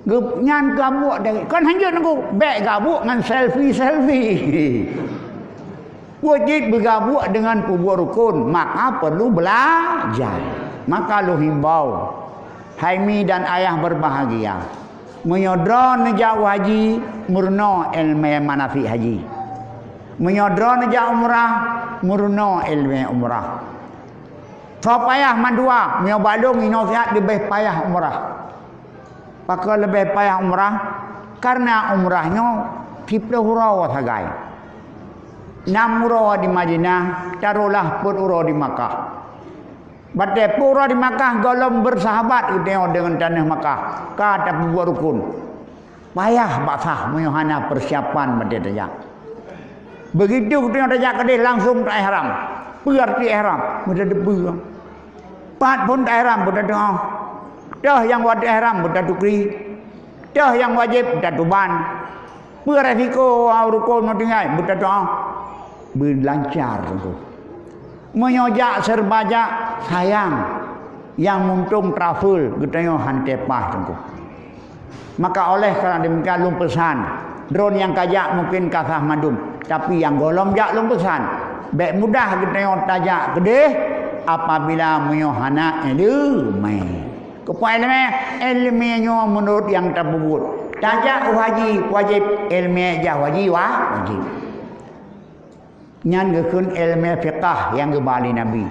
Geup-, nyan gabuk dari, kon hanjeuet nunggu, bèk gabuk ngon selfie-selfie. Wajéb beugabuk deungon peubuet rukon, maka perlu belajar. Maka lôn himbau, hai mi dan ayah berbahagia, meunyoe droeneuh jak u haji, meurunoe ileumèe manasik haji. Meunyoe droeneuh jak umrah, meurunoe ileumèe umrah. Soe payah mandua, meunyoe bak lôn inoe siat leubeh payah umrah. Pakon leubeh payah umrah? Kareuna umrah nyoe siplôh uroe sagai. Nam uroe di Madinah, tarolah peuet uroe di Makkah. Batée peuet uroe di Makkah, gohlom bersahabat geutanyoe deungon taneuh Makkah, ka tapeubuet rukon. Payah bak sah meunyoe hana peusiapan batée tajak. Beugitu geutanyoe tajak keudeh langsong ta-ihram. Peue arti ihram? Meutateupeue. Pat phon ta-ihram, meutateu'oh. Toh nyang wajéb ihram, meutateupeue. Toh nyang wajéb, meutateuban. Peue resiko rukon meutinggai, meutateu'oh. Beulancar teungku. Meunyoe jak serba jak, sayang, nyang muntong travel geutanyoe han teupaih teungku. Maka oleh karena demikian lôn peusan, droeneuh nyang ka jak mungken ka sah mandum, tapi nyang gohlom jak lôn peusan, bék mudah geutanyoe tajak keudeh apabila meunyoe hana ileumèe. Keupeue ileumèe? Ileumèe nyoe meunurot nyang tapeubuet. Tajak u haji wajéb, ileumèe jak u haji wa-, wajéb. Nyan geukheun ileumèe fiqah nyang geuba lé Nabi.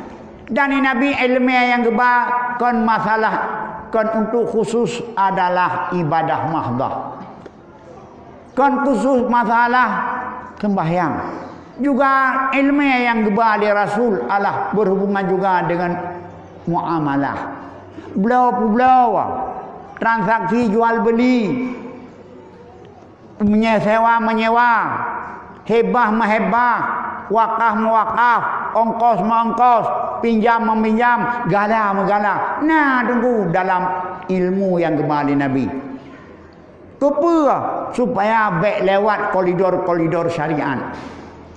Dan lé Nabi ileumèe nyang geuba kon masalah, kon untuk khusus adalah ibadah mahdhah. Kon khusus masalah sembahyang. Juga ileumèe nyang geuba lé Rasul adalah berhubungan juga dengan muamalah. Bloe peubloe, transaksi jual beli. Meunyewa menyewa, hibah meuhibah, wakaf meuwakaf, ongkos meuongkos, pinjam meupinjam, gala meugala. Na teungku dalam ilmu nyang geuba lé Nabi. Keupeue? Supaya bék lewat koridor-koridor syariat.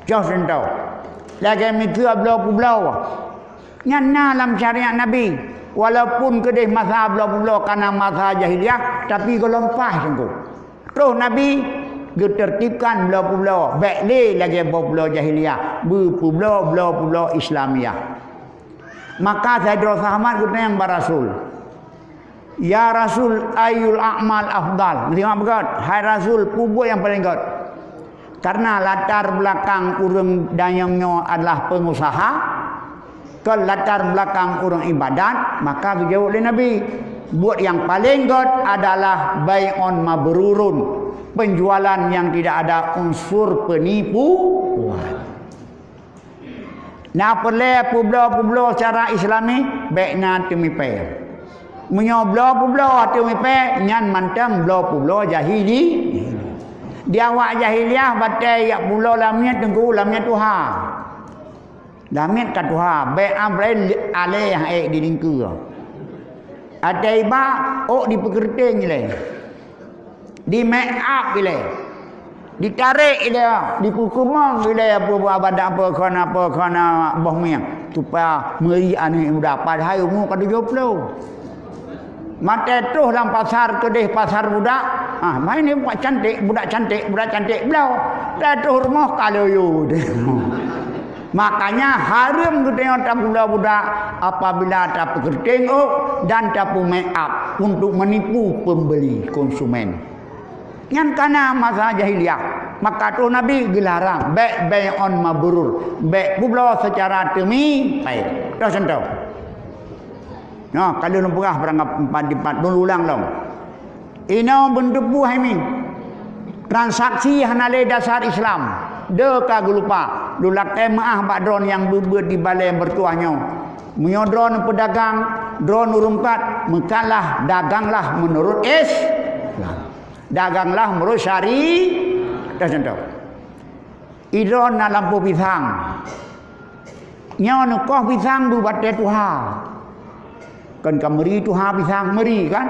Contoh, lagée miseue bloe peubloe. Nyan na lam syariat Nabi. Walaupun keudeh masa bloe peubloe kana masa jahiliyah, tapi gohlom paih teungku. Troh Nabi geutertibkan bloe peubloe, bék lé lagée bloe peubloe jahiliyah, beupeubloe bloe peubloe Islamiyah. Maka sidroe sahabat geutanyong bak Rasul, "Ya Rasul, ayyul a'mal afdal?" Meusimak beugét, "Hai Rasul, peue buet nyang paleng gét?" Karena latar belakang ureuëng danyong nyoe adalah pengusaha, kon latar belakang ureuëng ibadat, maka geujaweueb lé Nabi, "Buet nyang paleng gét adalah bai'un mabrurun, penjualan yang tidak ada unsur penipuan." Na peureulée peubloe-peubloe secara Islami, bék na teumipée. Meunyoe bloe peubloe teumipée, nyan mantong bloe peubloe jahili. Di awak jahiliyah batée jak peubloe lamiet teungku, lamiet tuha. Lamiet ka tuha, bék amrén alée nyang ék di lingkeue. Até iba, ôk dipeukeureuténg ilée. Di-make up ilée. Ditarek ilée, dipeukeumong ilée, apa, apa, apa, apa, apa, apa, boh mieng. Supaya meuri aneuëk muda, padahai umu ka tujoh ploh. Maté troh lam pasar keudeh pasar budak, ah, main ni budak cantik, budak cantik, budak cantik bloe. Dah troh rumoh ka loyo. Makanya hareuem geutanyoe tapubloe budak apabila tapeukeureuténg ôk dan tapeu-make up untuk menipu pembeli, konsumen. Nyan kana masa jahiliyah, maka troh Nabi geularang, bék bai'un mabrur, bék publoe seucara teumi-, hai. Toh contoh. Nyoe ka lheueh lôn peugah barang empat dipat, lôn ulang lom. Inoe beunteupeu hai mi. Transaksi hana lé dasar Islam. Deuh ka geulupa, lôn lakée meuáh bak droeneuh nyang beuet-beuet di balée meutuah nyoe. Meunyoe droeneuh peudagang, droeneuh ureuëng kat, meukalah daganglah meunurot Islam. Daganglah meunurot syari-, dah contoh. Idroeneuh na lampôh pisang. Nyoe neukoh pisang beubatée tuha. Kan ka meuri tuha pisang, meuri kan?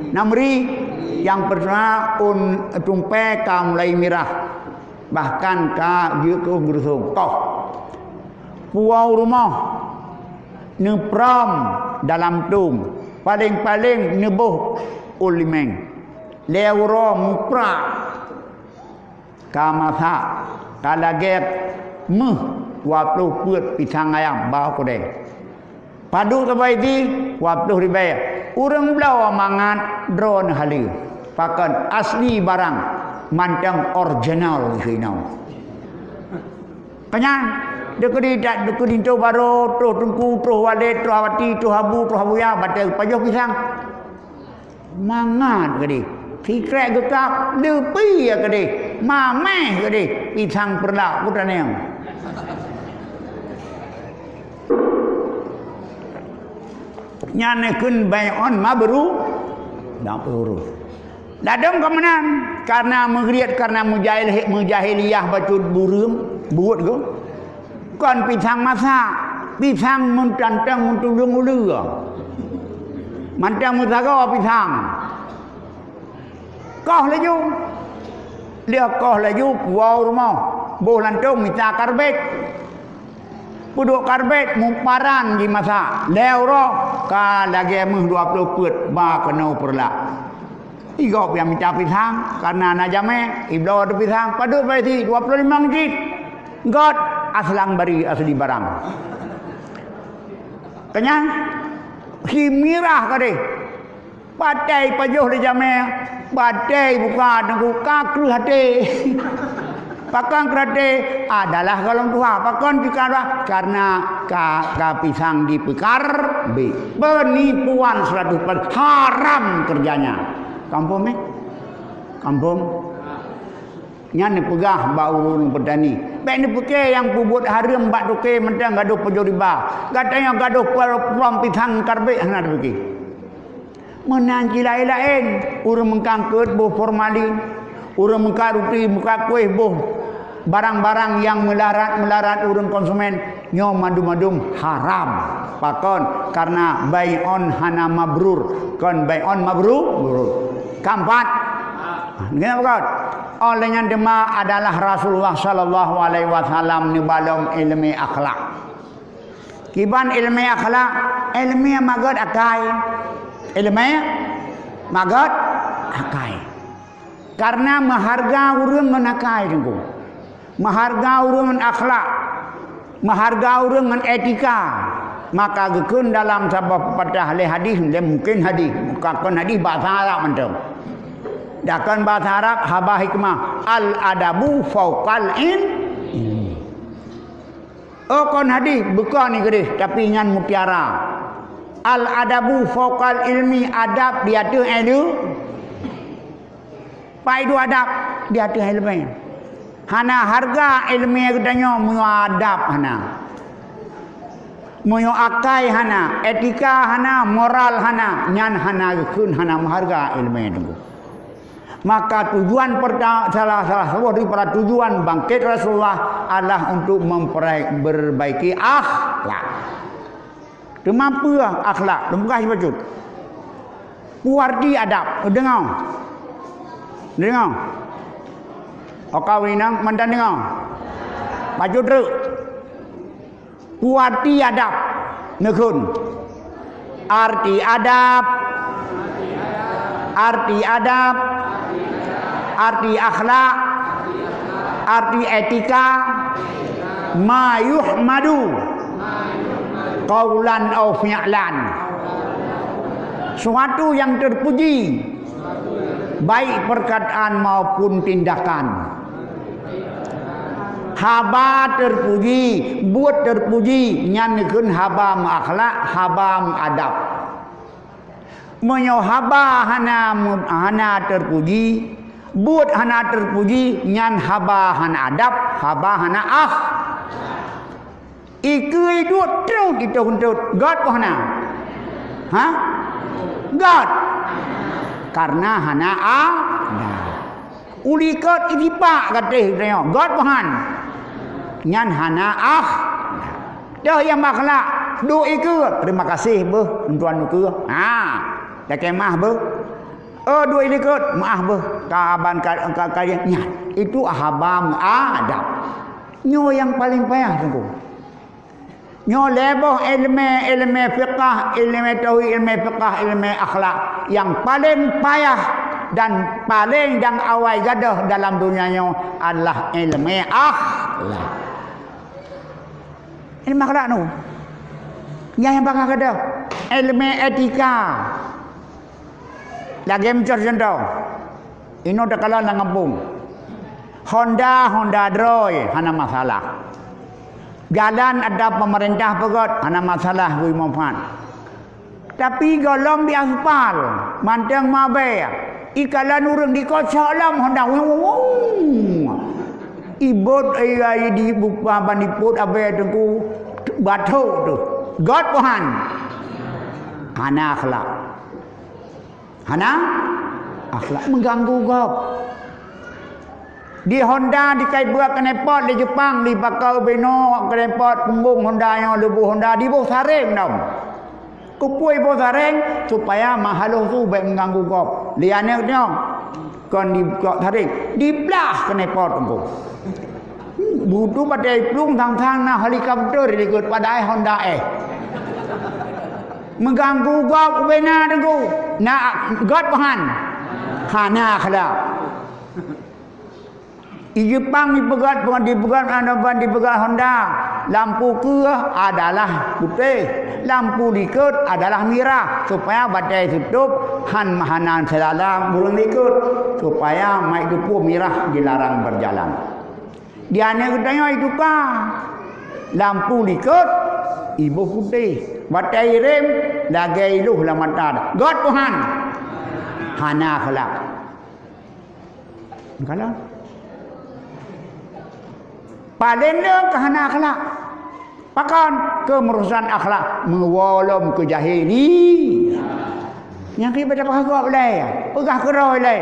Na meuri. Nyang peurtama ôn tumpée ka mulai mirah. Bahkan ka jeuet keu geurusong. Koh. Puwoe u rumoh. Neuprom dalam tông. Paleng-paleng neuboh ôn limeng. Lhée uroe muprak. Ka masak, ka lagée méuh dua ploh peuet pisang ayam bak keudée. Padub saboh isi dua ploh ribée. Ureuëng bloe mangat droeneuh haleue. Pakon asli barang mantong original sinoe. Nyan, deukeudi tak deukeudi toh baro, troh teungku, troh walét, troh awati, troh abu, troh abuya, batée geupajoh pisang. Mangat keudeh. Sikrek geukab, leupie keudeh. Mameh keudeh. Pisang peureulak, putra neung. Nyan kheun bai'on mabru-, mabru. Ladom ka meunan, karena meugriet, karena mujahil-, mujahiliyah bacut bureuem, buet go. Kon pisang masak, pisang meutantang meutuleueng uleue. Mantong meusagoe pisang. Koh laju. Lheueh koh laju, kuwoe u rumoh. Boh lantong mita karbet. Peuduek karbet muparan jimasak. Lhée uroe ka lagée méuh dua ploh peuet ba keunoe peureulak. Igob nyang mita pisang, karena na jamé, ibloe teuh pisang, padub bak isi dua ploh limong cit. Got aslang bari asli barang. Kenyang, si mirah kadeh. Batée pajoh lé jamé, batée buka teungku ka kreueh até. Pakon kreueh até? Adalah golom tuha. Pakon cit ka tuha? Karena ka, ka pisang dipeukarbet. Penipuan seratus persen. Haram kerjanya. Kampung ni? Kampung? Nyan neupeugah bak ureuëng peutani, "Bék neupike nyang peubuet hareuem bak toke mantong gadôh pajoh riba. Gata nyoe gadôh per-, prom pisang karbet hana teupike." Meunan cit laén-laén, ureuëng meukangkeut boh formalin, ureuëng meukat ruti, meukat kueh boh barang-barang nyang meularat-meularat ureuëng konsumen, nyoe mandum-mandum haram. Pakon? Karena bai'on hana mabrur, kon bai'on mabru-, brur. Keempat, kenapa kon? Oleh nyan teuma adalah Rasulullah sallallahu alaihi wasallam neuba lom iéleumé akhlak. Kiban iéleumé akhlak, iéleumé magét akai. Iéleumé magét akai. Karena meuharga ureuëng ngon akai teungku. Meuharga ureuëng ngon akhlak. Meuharga ureuëng ngon etika. Maka geukheun dalam saboh peupatah lé hadis, lé mungken hadis, bukan kon hadis bahasa Arab mantong. Dakon bahasa Arab, haba hikmah, "Al-adabu fauqal in-, ilmi." Oh, kon hadis, bukan ni keudeh, tapi nyan mutiara. "Al-adabu fauqal ilmi", adab di ateueh ilmu. Pai dua adab di ateueh iéleumé. Hana harga iéleumé geutanyoe meunyoe adab hana. Meunyoe akai hana, etika hana, moral hana, nyan hana geukheun, hana meuharga iéleumé teungku. Maka tujuan perta-, salah, salah saboh daripada tujuan bangkét Rasulullah adalah untuk memperai-, memperbaiki akhlak. Teuma peue akhlak? Lôn peugah sibacut. Peue arti adab? Deungoe. Deungoe. Oka winang mantan deungoe. Bacut treuk. Peue arti adab? Neukheun. Arti adab. Arti adab. Arti akhlak. Arti etika. Ma yuhmadu qaulan au fi'lan. Suatu yang terpuji, baik perkataan maupun tindakan. Haba terpuji, buet terpuji, nyan kheun haba meuakhlak, haba meuadab. Meunyoe haba hana mu-, hana terpuji, buet hana terpuji, nyan haba hana adab, haba hana ah. Ikeue iduek treuk itoh keuntut, gét boh hana? Ha? Gét. Karena hana adab. Ulikot itipak gatéh geutanyoe, gét boh han? Nyan hana ah. Toh nyang makhlak, duek ikeue, terima kasih beuh, tuan ukeue. Ha, lakée maah beuh. Oh, duek ilikot, maah beuh, ka aban ka, ka, ka, nyan. Itu haba meuadab. Nyoe nyang paleng payah teungku. Nyoe lhée boh iéleumé, iéleumé fiqah, iéleumé tauhid, iéleumé fiqah, iéleumé akhlak. Nyang paleng payah dan paleng nyang awai gadôh dalam donya nyoe adalah iéleumé akhlak. Iéleumé akhlak nyoe. Nyang, nyang bangga gadôh. Iéleumé etika. Lagée meucor cuntoh. Inoe takalon lam gampông. Honda, Honda droe, hana masalah. Jalan ada pemerintah peugöt, hana masalah bui manfaat. Tapi gohlom di aspal, mantong mabée. Ikalon ureuëng dikocok lom honda, wong, wong, wong. Ibot ai, ai di bupa ban ipot abée teungku bathok tu. Göt peuhan. Hana akhlak. Hana akhlak, mengganggu gob. Di honda dikai buat knalpot lé Jepang, di pakau beno knalpot punggong honda nyoe, leubu honda diboh sareng dong. Keupeue boh sareng? Supaya meuhaloh su bék mengganggu gob. Lé aneuk nyoe kon dikok sareng, diblah knalpot teungku. Butu batée plueng sang-sang na helikopter dikeue padahai honda eh. Mengganggu gob ubena teungku. Na göt peuhan. Hana akhlak. Di Jepang dipeugöt, dipeugöt, dipeugöt honda. Lampu keue adalah putéh, lampu likot adalah mirah, supaya batée seutôb han meuhana seulala ureuëng likot, supaya meukeue mirah dilarang berjalan. Di aneuk geutanyoe ituka. Lampu likot, iboh putéh. Watée irem, lagée iloh lam mata. Göt peuhan. Hana akhlak. Kalon. Paléng le keu hana akhlak. Pakon? Keu meurusan akhlak meuwoe lom keu jahili. Nyang keu beda paha gob lé, peugah keudroe lé.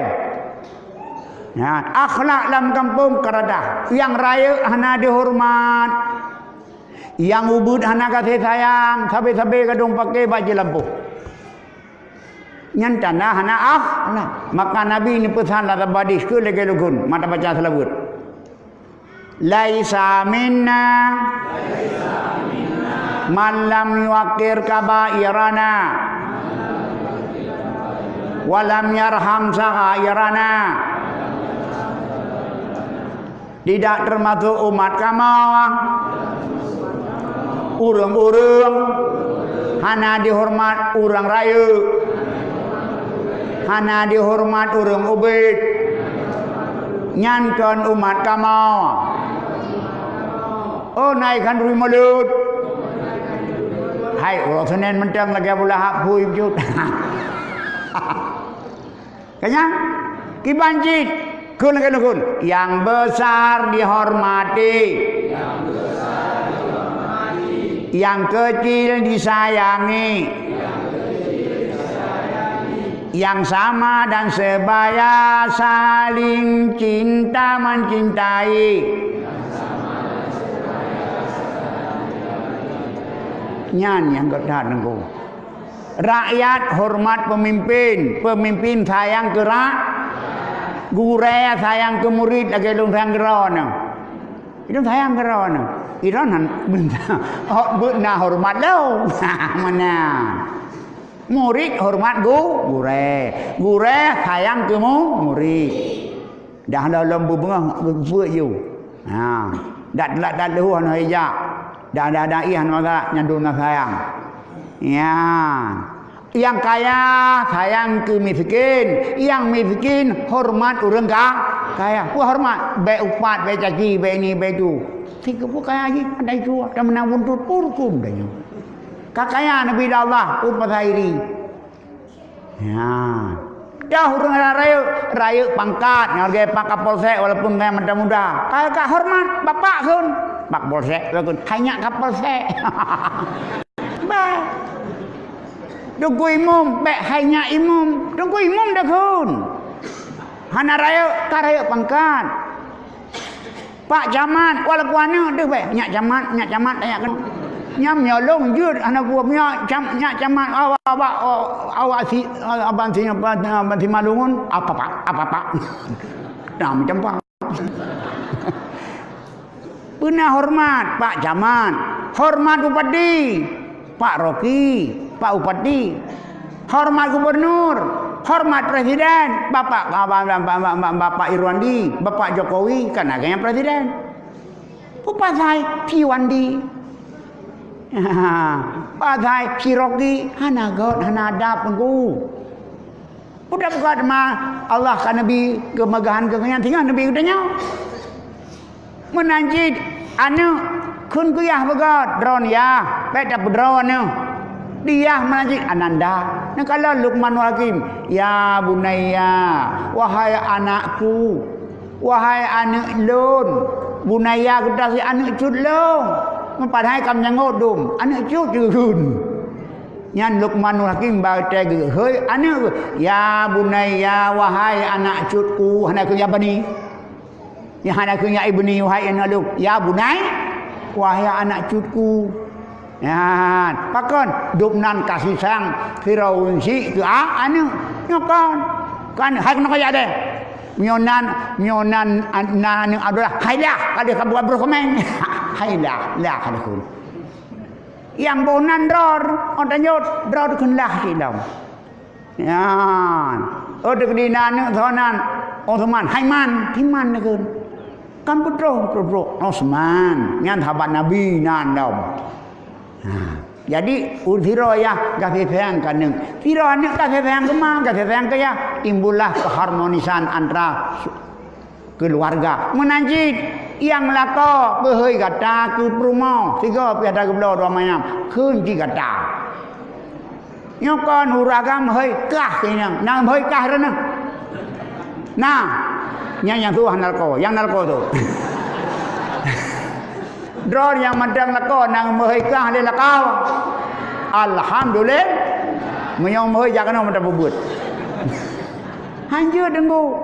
Nah, akhlak lam gampông ka reudah. Nyang rayeuk hana dihoreumat. Nyang ubit hana gaséh sayang, sabe-sabe gadong paké bak jilampôh. Nyan tanda hana akhlak. Maka Nabi neupeusan lam sabah hadis keu lagée leugon, mata baca seulaweuet. Laisa minna man lam yuqir kabairana wa lam yarham saghairana. Tidak termasuk umat kamoe ureuëng-ureuëng hana dihoreumat ureuëng rayeuk, hana dihoreumat ureuëng ubit. Nyan kon umat kamoe. Oh, nai khanduri mulut. Hai, uroe Senin mantong lagée Abu Lahab, hui jut. Kanya, kiban cit, kheun lagée nyoe kheun, yang besar dihormati, yang kecil disayangi, yang sama dan sebaya saling cinta mencintai. Nyan nyang gét that Teungku. Rakyat horeumat peumimpén, peumimpén sayang keu ra-, gurée sayang keu murit lagée lôn sayang keu droeneuh. Ilôn sayang keu droeneuh. Ilôn han, oh, beuet na horeumat lom. Meunan. Murit horeumat gu-, gurée. Gurée sayang keu mu-, murit. Dah lom, lom beubeungoh geupeuet yue. Ha, dak teulat that leuhô hana ijak. Dah, dah, dah, ih hana masalah, nyan dum na sayang. Ya. Nyang kaya sayang keu miskin, nyang miskin horeumat ureuëng ka-, kaya. Peue horeumat? Bék upat, bék caci, bék ini, bék itu. Si keupeue kaya jih, ada itu, ada meunang buntut purkum dah nyoe. Ka kaya Nabi Allah, peue pasai iri. Ya. Dah ureuëng rayeuk, rayeuk pangkat, ngon lagée Pak Kapolsek walaupun ngon mata muda. Ka, ka horeumat, Bapak kheun. Pak Polsek kheun, hai nyak Kapolsek. Bah. Teungku Imum, bék hai nyak Imum. Teungku Imum dah kheun. Hana rayeuk, ka rayeuk pangkat. Pak Camat, walaupun aneuëk deuh bék, nyak Camat, nyak Camat, nyak keunoe. Nyan meunyoe lôn jeuet hana gua, meunyoe cam-, nyak Camat, awak, awak, awak si, abang si, abang si Malungun, apa pak, apa pak. Nah, macam pak. Peue na horeumat, Pak Camat. Horeumat Bupati. Pak Rocky, Pak Bupati, horeumat Gubernur, horeumat Presiden, Bapak, Bapak Irwandi, Bapak Jokowi, kan lagée nyan Presiden. Peue pasai si Wandi? Pasai si Rocky, hana gét, hana adab Teungku. Peue tapeugah teuma Allah ka Nabi keumeugahan keu nyan, singoh Nabi geutanyoe. Meunan cit aneuëk Kheun keu yah beugöt, droeneuh yah, bèk tapeudroe neuh. Di yah meunan cit Ananda. Neukalon Luqmanul Hakim, "Ya bunayya, wahai anakku, wahai aneuk lôn." Bunayya geutanyoe si aneuk cut lôn. Meupadahai ka meunyang dum, aneuk cut jeuheun. Nyan Luqmanul Hakim bak watèe geuhôi aneuk, "Ya bunayya, wahai anak cutku," hana kheun ya bani. Nyan hana kheun ya ibni, wahai aneuk lôn. "Ya bunai, wahai anak cutku." Nyan, pakon? Dum nan kasih sayang Firaun si keu a-, aneuk. Nyoe kon. Kan hai keunoe kajak deh. Meunyoe nan, meunyoe nan, an-, nan aneuk Abdullah, hai lah, ka deuh ka buat broh keumeung. Hai lah, lah ka deuh. Nyang boh nan droe, oh tanjot, droe kheun lah silom. Nyan. Oh, dikeue di nan aneuk soe nan, Utsman, hai man, hai man dikeue. Kan beutôi, beutôi, beutôi. Utsman, nyan sahabat Nabi nan dom. Ha. Jadi, u-, sidroe yah gaséh sayang keu aneuk. Sidroe aneuk gaséh sayang keu ma, gaséh sayang keu yah. Timbullah keharmonisan antara su-, keuluwarga. Meunan cit, nyang lakoe beuhôi gata keu peurumoh, sigoe pih gata geubloe dua manyam, kheun cit gata. Nyoe kon ureueng agam meuhôi kah keu nyang, na meuhôi kah droeneuh? Na. Nyang, nyang tuha na lakoe, nyang na lakoe tu. Droe nyang mantong lakoe na meuhôi kah lé lakoe. Alhamdulillah. Meunyoe meuhôi jak keunoe mantong peubuet. Hanjeuet deunggu.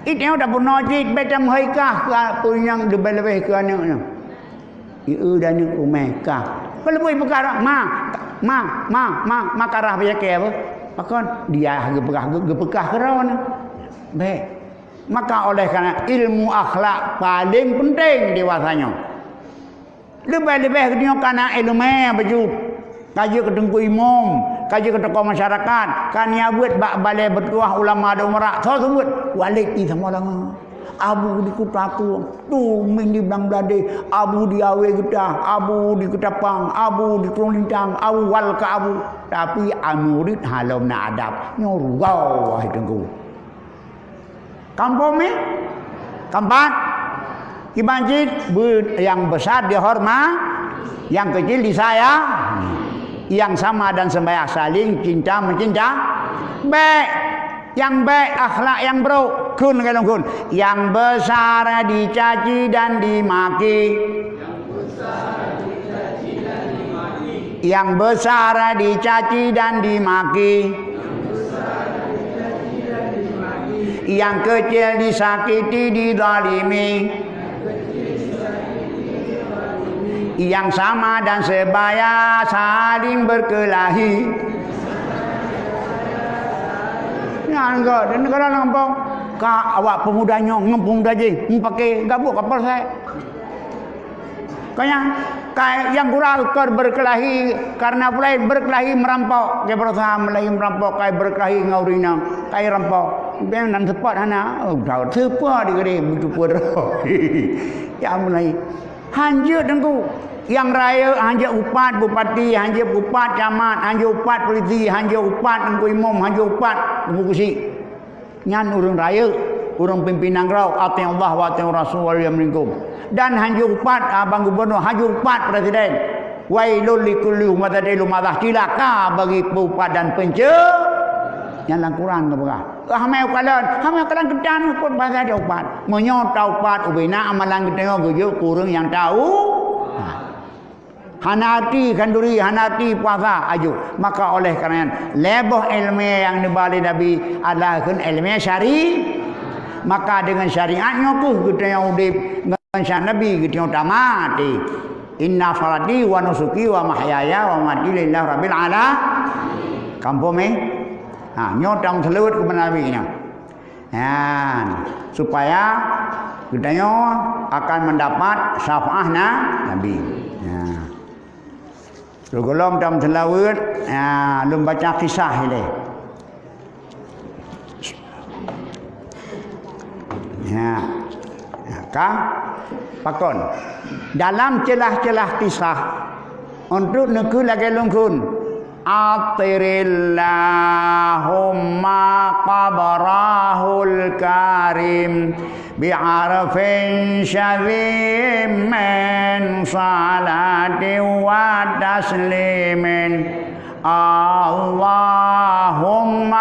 Iteungoh tapeurunoe cit, bèk tameuhôi kah keu peue nyang leubeh-leubeh keu aneuk nyoe. Ieu dan nyoe umai kah. Peuleubeh peukara, ma, ma, ma, ma, ma karah beujakée apa? Pakon? Dia geupeugah, geu-, geupeugah keudroe nyoe. Bèk. Maka oleh karena ilmu akhlak paling penting dewasa nyoe. Leubeh-leubeh geutanyoe ka na ileumèe bacut. Ka jeuet keu teungku imum, ka jeuet keu tokoh masyarakat, ka neujak beuet bak balè beutuah ulama dan umara. Soe seumeubeuet? Walid di Samalanga. Abu di Kuta Krueng, Tumin di Blang Bladeh, Abu di Awe Geutah, Abu di Keutapang, Abu di Krueng Lintang, Abu wal ka Abu. Tapi aneuk murit hana lom na adab. Nyoe rugoe, wahai teungku. Kampung mi? Keempat. Iban cit, be-, yang besar dihormat, yang kecil disayang, yang sama dan sebaya saling cinta mencinta. Bèk, nyang bèk akhlak nyang brôk, kheun lagèe lôn kheun. Yang besar dicaci dan dimaki. Yang besar dicaci dan dimaki. Yang kecil disakiti, dizalimi. Yang sama dan sebaya saling berkelahi. Nyan ke, di negara lampôh, ka awak pemuda nyoe ngon pemuda jih, meupaké gabuk kapal sai. Kanya, kai nyang gura keu berkelahi karena pulai berkelahi merampok, ke berusaha mulai merampok, kai berkelahi ngon ureueng inong, kai rampok. Bèk nan seupôt hana, oh, dah seupôt di gede beutupot. Ya mulai. Hanjeuet teungku. Nyang rayeuk hanjeuet upat bupati, hanjeuet upat camat, hanjeuet upat polisi, hanjeuet upat teungku imum, hanjeuet upat teungku geuchik. Nyan ureueng rayeuk, ureueng pimpin nanggroe, "Ati'ullah wa ati'ur rasul wa ulil amri minkum." Dan hanjeuet upat abang gubernur, hanjeuet upat presiden. "Wailul likulli humazatil lumazah," cilaka bagi peupat dan pence. Nyan lam Quran geupeugah. Hamai ukalon, hamai ukalon geutanyoe pun bahasa dia upat. Meunyoe taupat ubena amalan geutanyoe geujok keu ureueng nyang tau. Ha. Hana arti khanduri, hana arti puasa, aju. Maka oleh karena nyan, lhèe boh ileumèe nyang neuba lé Nabi adalah kheun ileumèe syari-, maka deungon syariat nyoe keuh geutanyoe udép, ngon syariat Nabi geutanyoe tamati. Inna salati wa nusuki wa mahyaya wa mamati lillahi rabbil ala-, kampung, eh? Ha, nyoe tameuseulaweuet keu Nabi nyoe. Nyan, supaya geutanyoe akan mendapat syafaat na-, Nabi. Nyan. Sigohlom tameuseulaweuet, nyan, lôn baca kisah ilèe. Nyan. Ka? Pakon? Dalam celah-celah kisah, untuk neukheun lagèe lôn kheun, "Attirillahumma qabrahul karim بعرف شذي من صلاة وتسليم. اللهم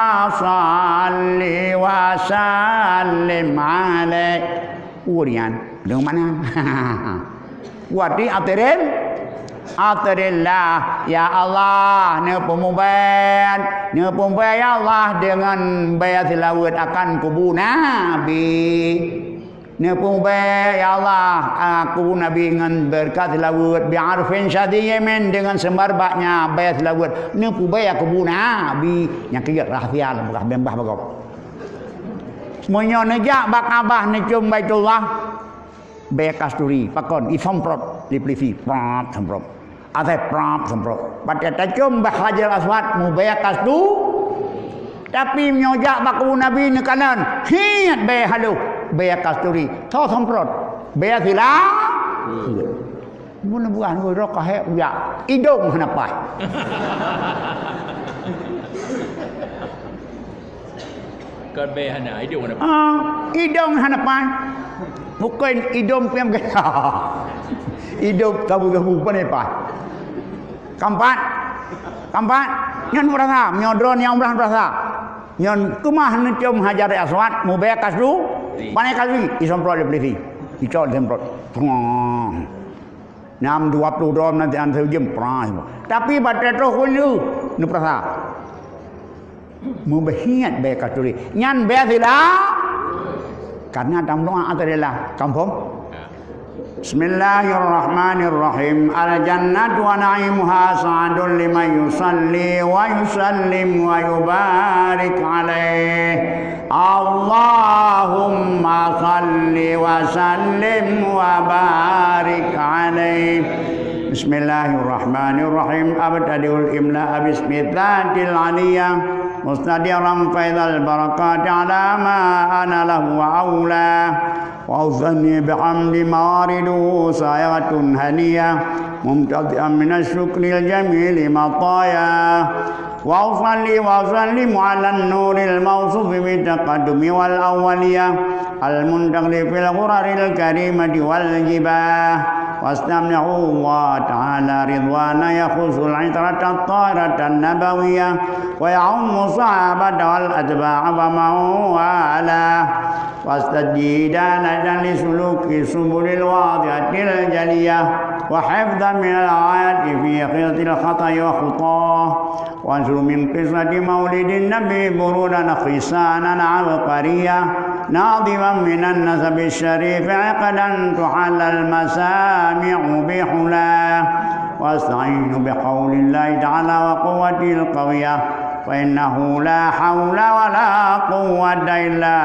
صل وسلم عليه. Urian, dengan mana? Wati atiril, atirillah, ya Allah, neupeumubée, neupeumubée ya Allah deungon bée seulaweuet akan kubu Nabi. Neupeumubée ya Allah, ah, kubu Nabi ngon beureukat seulaweuet, bi arfin syadiyyin deungon seumbar baknya bée seulaweuet, neupeubée kubu Nabi. Nyang keu jeuet rahsia lam beukah bembah bagoe. Meunyoe neujak bak Ka'bah neucom Baitullah, bée kasturi, pakon, isemprot lé peulisi, prap, semprot. Asai prap, semprot. Bak tacom bak Hajar Aswad, mubée kastu. Tapi meunyoe jak bak kubu Nabi neukalon, hiet bée haloh, bée kasturi. Tho semprot. Bée sila. Bunoe buah nunggu rokok hek ujak. Idong hana paih. Kon bée hana, idong hana paih. Ah, idong hana paih. Bukan idong piam gaya. Idong kabu-kabu pané paih. Kampat. Kampat. Nyan berasa, meunyoe droe nyang umrah berasa. Nyan keumah neucom Hajar Aswad, mubée kasdu, pané kasdu, isemprot lé peulisi. Icok isemprot. Nam dua puluh dom nanti an seujeuem peurang. Tapi bak teutoh keu lheueh neupeurasa. Mubée hiet bée kasturi. Nyan bée sila. Karena tam doa adalah kampung. Bismillahirrahmanirrahim. Al jannatu wa na'imuha sa'dun liman yusalli wa yusallim wa yubarik alaih. اللهم صل وسلم وبارك عليه. بسم الله الرحمن الرحيم. أبتدئ الإملاء باسم الذات العلية، مستديرا فيض البركات على ما أنا له وأولى. وأثني بحمد موارده سائغة هنية، ممتلئا من الشكر الجميل مطاياه. وأصلي وأسلم على النور الموصوف بالتقدم والأولية، المنتقل في الغرر الكريمة والجباه. واستمنحه الله تعالى رضوانا يخص العترة الطاهرة النبوية، ويعم الصحابة والأتباع ومن والاه. واستجدد لنا لسلوك السبل الواضحة الجلية، وحفظا من الآيات في خطط الخطأ وخطاه، وانشر من قصة مولد النبي برودا خصانا عبقرية، ناظما من النسب الشريف عقدا تحلى المسامع بحلاه، واستعين بحول الله تعالى وقوته القوية، فإنه لا حول ولا قوة إلا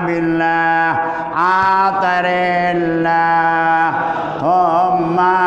بالله. Atarilla. Thumma